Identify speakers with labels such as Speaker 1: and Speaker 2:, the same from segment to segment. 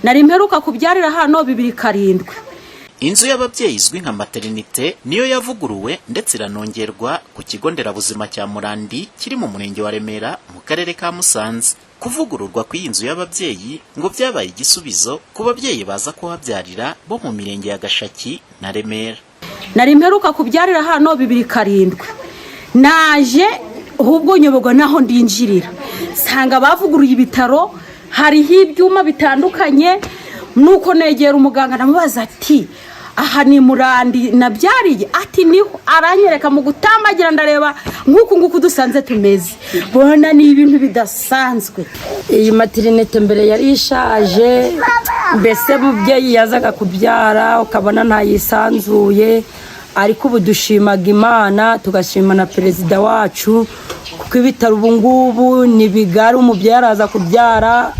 Speaker 1: Nari mperuka kubyarira hano 2007.
Speaker 2: Inzu y'ababyeyi izwi nka maternité niyo yavuguruwe ndetse iranongerwa ku kigo nderabuzima cya Murandi kiri mu murenge wa Remera mu karere ka Musanze. Kuvugururwa kw'iyi nzu y'ababyeyi ngo byabaye igisubizo ku babyeyi baza kuhabyarira bo mu mirenge ya Gashaki na Remera.
Speaker 1: Nari mperuka kubyarira hano 2007. Naje ahubwo nyoborwa n'aho ndinjirira, nsanga bavuguruye ibitaro, hariho ibyuma bitandukanye. Nuko negera umuganga, ndamubaza ati: "Aha ni Murandi nabyariye?" Ati: "Niho." Aranyereka mu gutambagira, ndareba nk'uku nguku dusanze tumeze, bona ni ibintu bidasanzwe.
Speaker 3: Iyi maternité mbere yari ishaje, mbese mubyeyi yazaga kubyara ukabona ntayisanzuye, ariko ubu dushimaga Imana, tugashima na perezida wacu, kuko ibitaro ubu ngubu ni bigari. Umubyeyi araza kubyara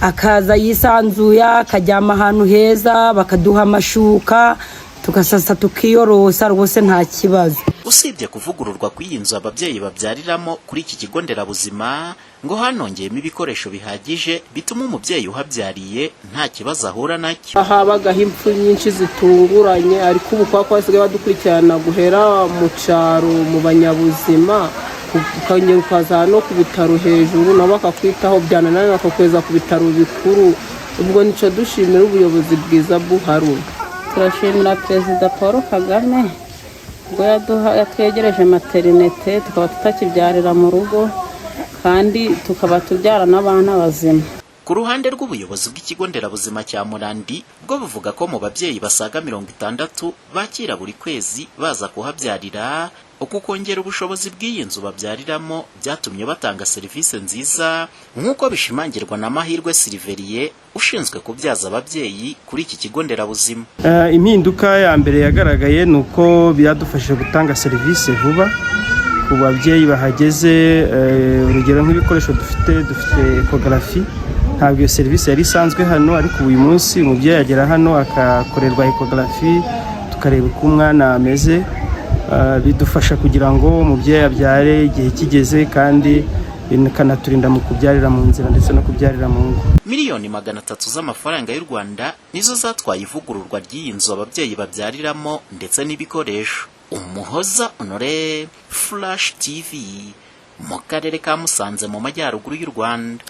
Speaker 3: akaza yisanzuye, akaryama ahantu heza, bakaduha amashuka tugasasa, tukiyorosa, rwose nta kibazo.
Speaker 2: Usibye kuvugururwa kw'iyi nzu ababyeyi babyariramo kuri iki kigo nderabuzima, ngo hanongeyemo ibikoresho bihagije bituma umubyeyi uhabyariye nta kibazo ahura nacyo.
Speaker 4: Habagaho impfu nyinshi zitunguranye, ariko ubu kwa ko basigaye badukurikirana guhera mu cyaro mu banyabuzima, ukongera ukaza no ku bitaro hejuru nabo bakakwitaho, byananirana bakakweza ku bitaro bikuru. Ubwo nicyo dushimira ubuyobozi bwiza buhari.
Speaker 5: Turashimira Perezida Paul Kagame ubwo yatwegereje maternité, tukaba tutakibyarira mu rugo kandi tukaba tubyara n'abana bazima.
Speaker 2: Ku ruhande rw'ubuyobozi bw'ikigo nderabuzima cya Murandi, bwo buvuga ko mu babyeyi basaga 60 bakira buri kwezi baza kuhabyarira, uku kongera ubushobozi bw'iyi nzu babyariramo byatumye batanga serivisi nziza, nk'uko bishimangirwa na Mahirwe Siliveriye ushinzwe kubyaza ababyeyi kuri iki kigo nderabuzima.
Speaker 6: Impinduka ya mbere yagaragaye ni uko byadufashije gutanga serivisi vuba ku babyeyi bahageze. Urugero nk'ibikoresho dufite, dufite échographie. Ntabwo iyo serivisi yari isanzwe hano, ariko uyu munsi umubyeyi agera hano akakorerwa échographie, tukareba uko umwana ameze. Bidufasha kugira ngo umubyeyi abyare igihe kigeze, kandi bikanaturinda mu kubyarira mu nzira ndetse no kubyarira mu ngo.
Speaker 2: Miliyoni 300 z'amafaranga y'u Rwanda nizo zatwaye ivugururwa ry'iyi nzu ababyeyi babyariramo ndetse n'ibikoresho. Umuhoza Honore, Flash TV, mu karere ka Musanze mu majyaruguru y'u Rwanda.